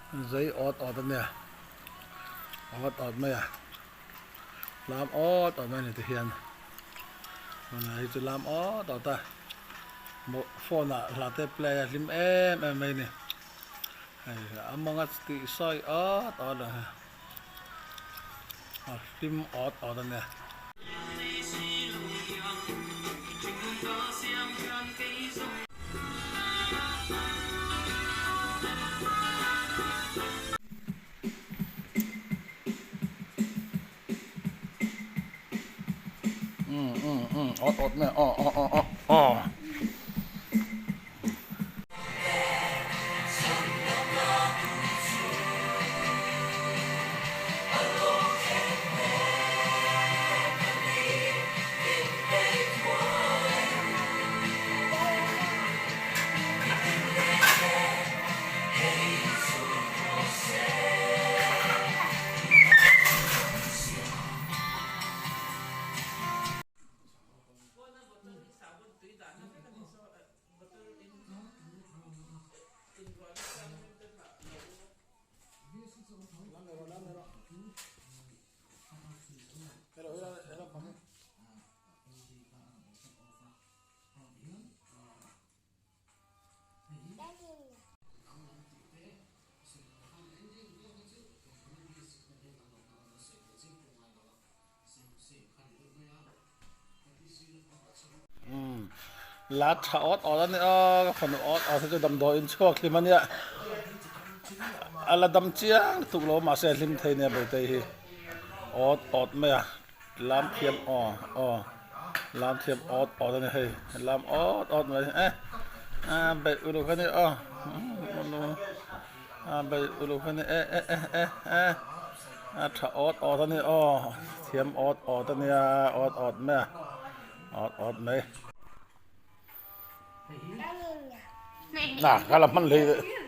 Zei awt awt a nia, awt awt mai a, lam awt awt mai a ni ti hian tunah hi chu lam awt awt a phone ah hla te play a hlim em em mai a ni hei among us tih sawi awt awt a a hlim awt awt a nia. Um um um awt awt mai aw aw aw aw aw. La tha awt awt a ni aw ka fanu awt awt hi chu damdawiin chhuak hlim a nia a la dam chiang lutuk lo mahse a hlim thei nia Bawihtei hi awt awt mai a lam thiam aw aw lam thiam awt awt a ni hei lam awt awt mai e a beih uluk a ni aw a beih uluk a ni e e e e e a tha awt awt a ni aw thiam awt awt a nia awt awt mai a. Awt awt mai. Na ka la hman hlei.